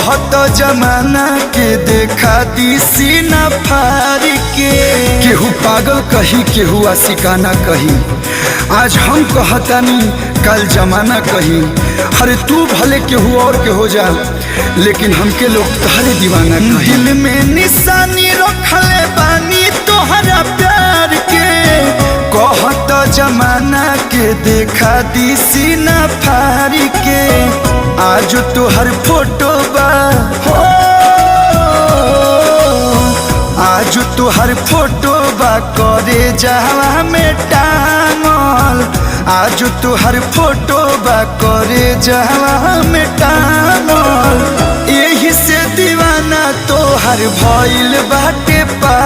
कहत जमाना के देखा दी सीना फाड़ के। केहू पागल कही, केहू आशिकाना कही, आज हम कहतानी कल जमाना कही। अरे तू भले केहू और के हो जा, लेकिन हमके लोग तहरे दीवाना कही। दिल में निशानी रखले बानी तोहरा प्यार के, कहत जमाना के देखा दी सीना फाड़ के। आज तोहर फोटो बा हो, आज तोहर फोटो बा करे जहवा में टांगल। आज तोहर फोटो बा करे जहवा में टांगल। एही से दीवाना तोहर भइल बाटे पा।